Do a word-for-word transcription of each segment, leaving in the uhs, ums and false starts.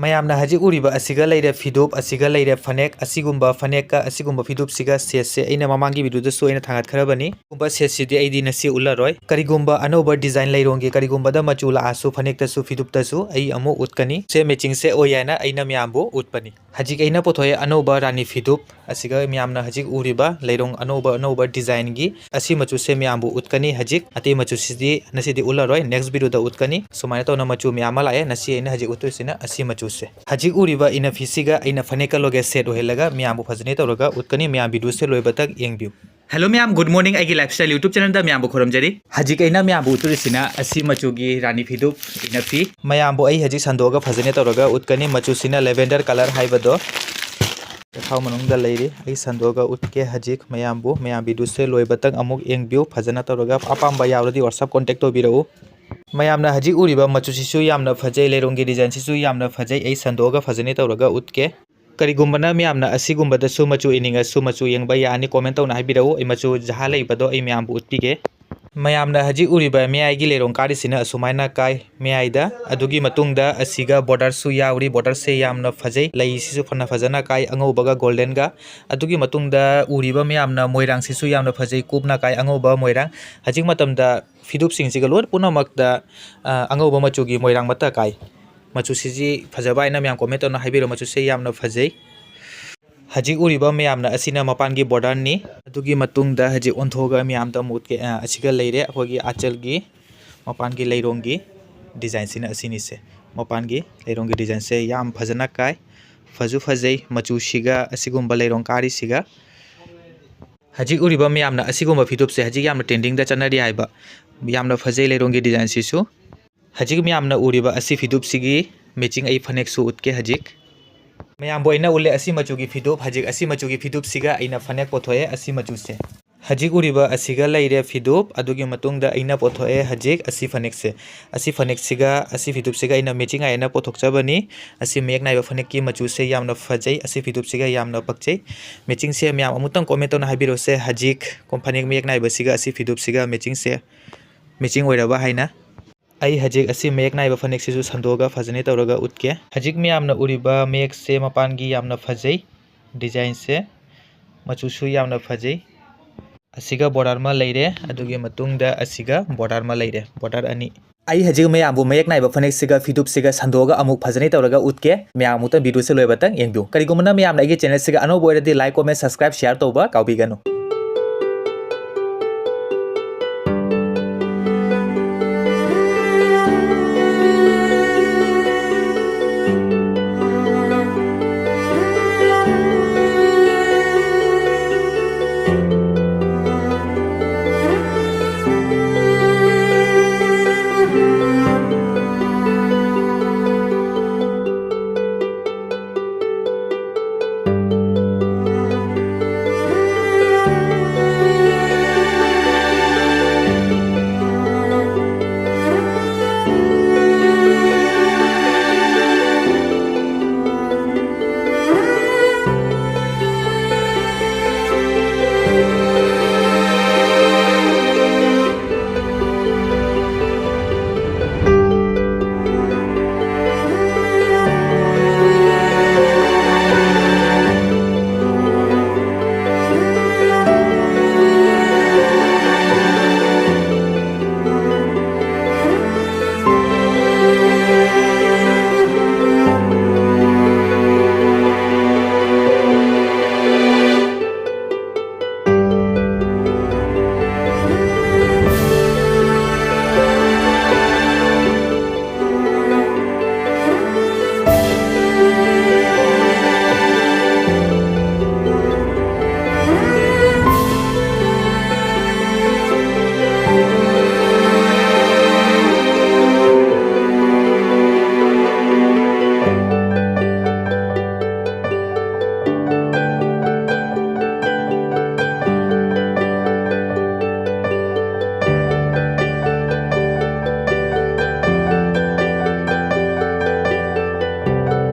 ꯃꯌꯥꯝꯅ ꯍꯧꯖꯤꯛ ꯎꯔꯤꯕ ꯑꯁꯤꯒ ꯂꯩꯔꯦ ꯐꯤꯗꯨꯞ, ꯑꯁꯤꯒ ꯂꯩꯔꯦ ꯐꯅꯦꯛ, ꯑꯁꯤꯒꯨꯝꯕ ꯐꯅꯦꯛꯀ ꯑꯁꯤꯒꯨꯝꯕ ꯐꯤꯗꯨꯞꯁꯤꯒ ꯁꯦꯠꯁꯦ ꯑꯩꯅ ꯃꯃꯥꯡꯒꯤ ꯚꯤꯗꯤꯑꯣꯗꯁꯨ ꯑꯩꯅ ꯊꯥꯡꯒꯠꯈ꯭ꯔꯕꯅꯤ꯫ ꯑꯗꯨꯒꯨꯝꯕ ꯁꯦꯠꯁꯤꯗꯤ ꯑꯩꯗꯤ ꯉꯁꯤ ꯎꯠꯂꯔꯣꯏ꯫ ꯀꯔꯤꯒꯨꯝꯕ ꯑꯅꯧꯕ ꯗꯤꯖꯥꯏꯟ ꯂꯩꯔꯣꯡꯒꯤ ꯀꯔꯤꯒꯨꯝꯕꯗ ꯃꯆꯨ ꯂꯥꯛꯑꯁꯨ ꯐꯅꯦꯛꯇꯁꯨ ꯐꯤꯗꯨꯞꯇꯁꯨ ꯑꯩ ꯑꯃꯨꯛ ꯎꯠꯀꯅꯤ꯫ ꯁꯦ ꯃꯦꯆꯤꯡꯁꯦ ꯑꯣꯏ ꯍꯥꯏꯅ ꯑꯩꯅ ꯃꯌꯥꯝꯕꯨ ꯎꯠꯄꯅꯤ꯫ ꯍꯧꯖꯤꯛ ꯑꯩꯅ ꯄꯨꯊꯣꯛꯑꯦ ꯑꯅꯧꯕ ꯔꯥꯅꯤ ꯐꯤꯗꯨꯞ꯫ ꯑꯁꯤꯒ ꯃꯌꯥꯝꯅ ꯍꯧꯖꯤꯛ ꯎꯔꯤꯕ ꯂꯩꯔꯣꯡ ꯑꯅꯧꯕ ꯑꯅꯧꯕ ꯗꯤꯖꯥꯏꯟꯒꯤ ꯑꯁꯤ ꯃꯆꯨꯁꯦ ꯃꯌꯥꯝꯕꯨ ꯎꯠꯀꯅꯤ꯫ ꯍꯧꯖꯤꯛ ꯑꯇꯩ ꯃꯆꯨꯁꯤꯗꯤ ꯉꯁꯤꯗꯤ ꯎꯠꯂꯔꯣꯏ, ꯅꯦꯛꯁ ꯚꯤꯗꯤꯑꯣꯗ ꯎꯠꯀꯅꯤ꯫ ꯁꯨꯃꯥꯏꯅ ꯇꯧꯅ ꯃꯆꯨ ꯃꯌꯥꯝ ꯑꯃ ꯂꯥꯛꯑꯦ꯫ ꯉꯁꯤ ꯑꯩꯅ ꯍꯧꯖꯤꯛ ꯎꯠꯇꯣꯏꯁꯤꯅ ꯑꯁꯤ ꯃꯆꯨꯁꯦ꯫ ꯍꯧꯖꯤꯛ ꯎꯔꯤꯕ ꯏꯅꯐꯤꯁꯤꯒ ꯑꯩꯅ ꯐꯅꯦꯛꯀ ꯂꯣꯏꯒ ꯁꯦꯠ ꯑꯣꯏꯍꯜꯂꯒ ꯃꯌꯥꯝꯕꯨ ꯐꯖꯅ ꯇꯧꯔꯒ ꯎꯠꯀꯅꯤ꯫ ꯃꯌꯥꯝ ꯚꯤꯗꯤꯑꯣꯁꯦ ꯂꯣꯏꯕꯇꯪ ꯌꯦꯡꯕꯤꯌꯨ꯫ Hello ꯃꯌꯥꯝ, good morning꯫ ꯑꯩꯒꯤ Lifestyle YouTube channelꯗ ꯃꯌꯥꯝꯕꯨ ꯈꯨꯔꯨꯝꯖꯔꯤ꯫ ꯍꯧꯖꯤꯛ ꯑꯩꯅ ꯃꯌꯥꯝꯕꯨ ꯎꯠꯇꯣꯔꯤꯁꯤꯅ ꯑꯁꯤ ꯃꯆꯨꯒꯤ ꯔꯥꯅꯤ ꯐꯤꯗꯨꯞ ꯏꯅꯐꯤ꯫ ꯃꯌꯥꯝꯕꯨ ꯑꯩ ꯍꯧꯖꯤꯛ ꯁꯟꯗꯣꯛꯑꯒ ꯐꯖꯅ ꯇꯧꯔꯒ ꯎꯠꯀꯅꯤ꯫ ꯃꯆꯨꯁꯤꯅ lavender colour ꯍꯥꯏꯕꯗꯣ꯫ ꯆꯈꯥꯎ ꯃꯅꯨꯡꯗ ꯂꯩꯔꯤ꯫ ꯑꯩ ꯁꯟꯗꯣꯛꯑꯒ ꯎꯠꯀꯦ ꯍꯧꯖꯤꯛ ꯃꯌꯥꯝꯕꯨ꯫ ꯃꯌꯥꯝ ꯚꯤꯗꯤꯑꯣꯁꯦ ꯂꯣꯏꯕꯇꯪ ꯑꯃꯨꯛ ꯌꯦꯡꯕꯤꯌꯨ꯫ ꯐꯖꯅ ꯇꯧꯔꯒ ꯑꯄꯥꯝꯕ ꯌꯥꯎꯔꯗꯤ WhatsApp contact ꯇꯧꯕꯤꯔꯛꯎ꯫ ꯃꯌꯥꯝꯅ ꯍꯧꯖꯤꯛ ꯎꯔꯤꯕ ꯃꯆꯨꯁꯤꯁꯨ ꯌꯥꯝꯅ ꯐꯖꯩ, ꯂꯩꯔꯣꯡꯒꯤ ꯗꯤꯖꯥꯏꯟꯁꯤꯁꯨ ꯌꯥꯝꯅ ꯐꯖꯩ꯫ ꯑꯩ ꯁꯟꯗꯣꯛꯑꯒ ꯐꯖꯅ ꯇꯧꯔꯒ ꯎꯠꯀꯦ꯫ ꯀꯔꯤꯒꯨꯝꯕꯅ ꯃꯌꯥꯝꯅ ꯑꯁꯤꯒꯨꯝꯕꯗꯁꯨ ꯃꯆꯨ ꯏꯅꯤꯡꯉꯁꯨ ꯃꯆꯨ ꯌꯦꯡꯕ ꯌꯥꯅꯤ, comment ꯇꯧꯅ ꯍꯥꯏꯕꯤꯔꯛꯎ꯫ ꯑꯩ ꯃꯆꯨ ꯖꯍꯥ ꯂꯩꯕꯗꯣ ꯑꯩ ꯃꯌꯥꯝꯕꯨ ꯎꯠꯄꯤꯒꯦ꯫ ꯃꯌꯥꯝꯅ ꯍꯧꯖꯤꯛ ꯎꯔꯤꯕ ꯃꯌꯥꯏꯒꯤ ꯂꯩꯔꯣꯡ ꯀꯥꯔꯤꯁꯤꯅ ꯑꯁꯨꯃꯥꯏꯅ ꯀꯥꯏ ꯃꯌꯥꯏꯗ, ꯑꯗꯨꯒꯤ ꯃꯇꯨꯡꯗ ꯑꯁꯤꯒ borderꯁꯨ ꯌꯥꯎꯔꯤ꯫ Borderꯁꯦ ꯌꯥꯝꯅ ꯐꯖꯩ, ꯂꯩꯁꯤꯁꯨ ꯐꯅ ꯐꯖꯅ ꯀꯥꯏ ꯑꯉꯧꯕꯒ goldenꯒ꯫ ꯑꯗꯨꯒꯤ ꯃꯇꯨꯡꯗ ꯎꯔꯤꯕ ꯃꯌꯥꯝꯅ ꯃꯣꯏꯔꯥꯡꯁꯤꯁꯨ ꯌꯥꯝꯅ ꯐꯖꯩ, ꯀꯨꯞꯅ ꯀꯥꯏ ꯑꯉꯧꯕ ꯃꯣꯏꯔꯥꯡ꯫ ꯍꯧꯖꯤꯛ ꯃꯇꯝꯗ ꯐꯤꯗꯨꯞꯁꯤꯡꯁꯤꯒ ꯂꯣꯏ ꯄꯨꯝꯅꯃꯛꯇ, ꯑ, ꯑꯉꯧꯕ ꯃꯆꯨꯒꯤ ꯃꯣꯏꯔꯥꯡ ꯃꯠꯇ ꯀꯥꯏ꯫ ꯃꯆꯨꯁꯤꯗꯤ ꯐꯖꯕ ꯍꯥꯏꯅ ꯃꯌꯥꯝ comment ꯇꯧꯅ ꯍꯥꯏꯕꯤꯔꯣ, ꯃꯆꯨꯁꯦ ꯌꯥꯝꯅ ꯐꯖꯩ꯫ ꯍꯧꯖꯤꯛ ꯎꯔꯤꯕ ꯃꯌꯥꯝꯅ ꯑꯁꯤꯅ ꯃꯄꯥꯟꯒꯤ borderꯅꯤ꯫ ꯑꯗꯨꯒꯤ ꯃꯇꯨꯡꯗ ꯍꯧꯖꯤꯛ ꯑꯣꯟꯊꯣꯛꯑꯒ ꯃꯌꯥꯝꯗ ꯑꯃꯨꯛ ꯎꯠꯀꯦ꯫ ꯑ, ꯑꯁꯤꯒ ꯂꯩꯔꯦ ꯑꯩꯈꯣꯏꯒꯤ ꯑꯥꯆꯜꯒꯤ ꯃꯄꯥꯟꯒꯤ ꯂꯩꯔꯣꯡꯒꯤ ꯗꯤꯖꯥꯏꯟꯁꯤꯅ ꯑꯁꯤꯅꯤꯁꯦ꯫ ꯃꯄꯥꯟꯒꯤ ꯂꯩꯔꯣꯡꯒꯤ ꯗꯤꯖꯥꯏꯟꯁꯦ ꯌꯥꯝ ꯐꯖꯅ ꯀꯥꯏ, ꯐꯁꯨ ꯐꯖꯩ꯫ ꯃꯆꯨꯁꯤꯒ ꯑꯁꯤꯒꯨꯝꯕ ꯂꯩꯔꯣꯡ ꯀꯥꯔꯤꯁꯤꯒ꯫ ꯍꯧꯖꯤꯛ ꯎꯔꯤꯕ ꯃꯌꯥꯝꯅ ꯑꯁꯤꯒꯨꯝꯕ ꯐꯤꯗꯨꯞꯁꯦ ꯍꯧꯖꯤꯛ ꯌꯥꯝꯅ trendingꯗ ꯆꯠꯅꯔꯤ ꯍꯥꯏꯕ꯫ ꯌꯥꯝꯅ ꯐꯖꯩ ꯂꯩꯔꯣꯡꯒꯤ ꯗꯤꯖꯥꯏꯟꯁꯤꯁꯨ꯫ ꯍꯧꯖꯤꯛ ꯃꯌꯥꯝꯅ ꯎꯔꯤꯕ ꯑꯁꯤ ꯐꯤꯗꯨꯞꯁꯤꯒꯤ matching ꯑꯩ ꯐꯅꯦꯛꯁꯨ ꯎꯠꯀꯦ ꯍꯧꯖꯤꯛ꯫ ꯃꯌꯥꯝꯕꯨ ꯑꯩꯅ ꯎꯠꯂꯦ ꯑꯁꯤ ꯃꯆꯨꯒꯤ ꯐꯤꯗꯨꯞ꯫ ꯍꯧꯖꯤꯛ ꯑꯁꯤ ꯃꯆꯨꯒꯤ ꯐꯤꯗꯨꯞꯁꯤꯒ ꯑꯩꯅ ꯐꯅꯦꯛ ꯄꯨꯊꯣꯛꯑꯦ ꯑꯁꯤ ꯃꯆꯨꯁꯦ꯫ ꯍꯧꯖꯤꯛ ꯎꯔꯤꯕ ꯑꯁꯤꯒ ꯂꯩꯔꯦ ꯐꯤꯗꯨꯞ꯫ ꯑꯗꯨꯒꯤ ꯃꯇꯨꯡꯗ ꯑꯩꯅ ꯄꯨꯊꯣꯛꯑꯦ ꯍꯧꯖꯤꯛ ꯑꯁꯤ ꯐꯅꯦꯛꯁꯦ꯫ ꯑꯁꯤ ꯐꯅꯦꯛꯁꯤꯒ ꯑꯁꯤ ꯐꯤꯗꯨꯞꯁꯤꯒ ꯑꯩꯅ matching ꯍꯥꯏꯅ ꯄꯨꯊꯣꯛꯆꯕꯅꯤ꯫ ꯑꯁꯤ ꯃꯌꯦꯛ ꯅꯥꯏꯕ ꯐꯅꯦꯛꯀꯤ ꯃꯆꯨꯁꯦ ꯌꯥꯝꯅ ꯐꯖꯩ꯫ ꯑꯁꯤ ꯐꯤꯗꯨꯞꯁꯤꯒ ꯌꯥꯝꯅ ꯄꯛꯆꯩ꯫ Matchingꯁꯦ ꯃꯌꯥꯝ ꯑꯃꯨꯛꯇꯪ comment ꯇꯧꯅ ꯍꯥꯏꯕꯤꯔꯛꯎꯁꯦ꯫ ꯍꯧꯖꯤꯛ ꯐꯅꯦꯛ ꯃꯌꯦꯛ ꯅꯥꯏꯕꯁꯤꯒ ꯑꯁꯤ ꯐꯤꯗꯨꯞꯁꯤꯒ matchingꯁꯦ matching ꯑꯣꯏꯔꯕ ꯍꯥꯏꯅ꯫ ꯑꯩ ꯍꯧꯖꯤꯛ ꯑꯁꯤ ꯃꯌꯦꯛ ꯅꯥꯏꯕ ꯐꯅꯦꯛꯁꯤꯁꯨ ꯁꯟꯗꯣꯛꯑꯒ ꯐꯖꯅ ꯇꯧꯔꯒ ꯎꯠꯀꯦ꯫ ꯍꯧꯖꯤꯛ ꯃꯌꯥꯝꯅ ꯎꯔꯤꯕ ꯃꯌꯦꯛꯁꯦ ꯃꯄꯥꯟꯒꯤ ꯌꯥꯝꯅ ꯐꯖꯩ, ꯗꯤꯖꯥꯏꯟꯁꯦ, ꯃꯆꯨꯁꯨ ꯌꯥꯝꯅ ꯐꯖꯩ꯫ ꯑꯁꯤꯒ ꯕꯣꯔꯗꯔ ꯑꯃ ꯂꯩꯔꯦ, ꯑꯗꯨꯒꯤ ꯃꯇꯨꯡꯗ ꯑꯁꯤꯒ ꯕꯣꯔꯗꯔ ꯑꯃ ꯂꯩꯔꯦ, ꯕꯣꯔꯗꯔ ꯑꯅꯤ꯫ ꯑꯩ ꯍꯧꯖꯤꯛ ꯃꯌꯥꯝꯕꯨ ꯃꯌꯦꯛ ꯅꯥꯏꯕ ꯐꯅꯦꯛꯁꯤꯒ ꯐꯤꯗꯨꯞꯁꯤꯒ ꯁꯟꯗꯣꯛꯑꯒ ꯑꯃꯨꯛ ꯐꯖꯅ ꯇꯧꯔꯒ ꯎꯠꯀꯦ꯫ ꯃꯌꯥꯝ ꯑꯃꯨꯛꯇꯪ ꯚꯤꯗꯤꯑꯣꯁꯦ ꯂꯣꯏꯕꯇꯪ ꯌꯦꯡꯕꯤꯌꯨ꯫ ꯀꯔꯤꯒꯨꯝꯕ ꯅ ꯃꯌꯥꯝꯅ ꯑꯩꯒꯤ ꯆꯦꯅꯦꯜꯁꯤꯒ ꯑꯅꯧꯕ ꯑꯣꯏꯔꯗꯤ like, comment, subscribe, share ꯇꯧꯕ ꯀꯥꯎꯕꯤꯒꯅꯨ꯫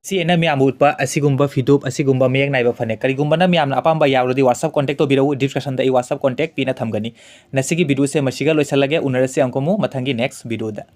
ꯁꯤ ꯑꯩꯅ ꯃꯌꯥꯝꯕꯨ ꯎꯠꯄ ꯑꯁꯤꯒꯨꯝꯕ ꯐꯤꯗꯨꯞ, ꯑꯁꯤꯒꯨꯝꯕ ꯃꯌꯦꯛ ꯅꯥꯏꯕ ꯐꯅꯦꯛ꯫ ꯀꯔꯤꯒꯨꯝꯕ ꯅ ꯃꯌꯥꯝꯅ ꯑꯄꯥꯝꯕ ꯌꯥꯎꯔꯗꯤ WhatsApp contact ꯇꯧꯕꯤꯔꯛꯎ, description ꯗ ꯑꯩ WhatsApp contact ꯄꯤꯅ ꯊꯝꯒꯅꯤ꯫ ꯉꯁꯤꯒꯤ ꯚꯤꯗꯤꯑꯣꯁꯦ ꯃꯁꯤꯒ ꯂꯣꯏꯁꯤꯜꯂꯒꯦ, ꯎꯅꯔꯁꯤ ꯑꯃꯨꯛꯀ ꯑꯃꯨꯛ ꯃꯊꯪꯒꯤ next ꯚꯤꯗꯤꯑꯣꯗ꯫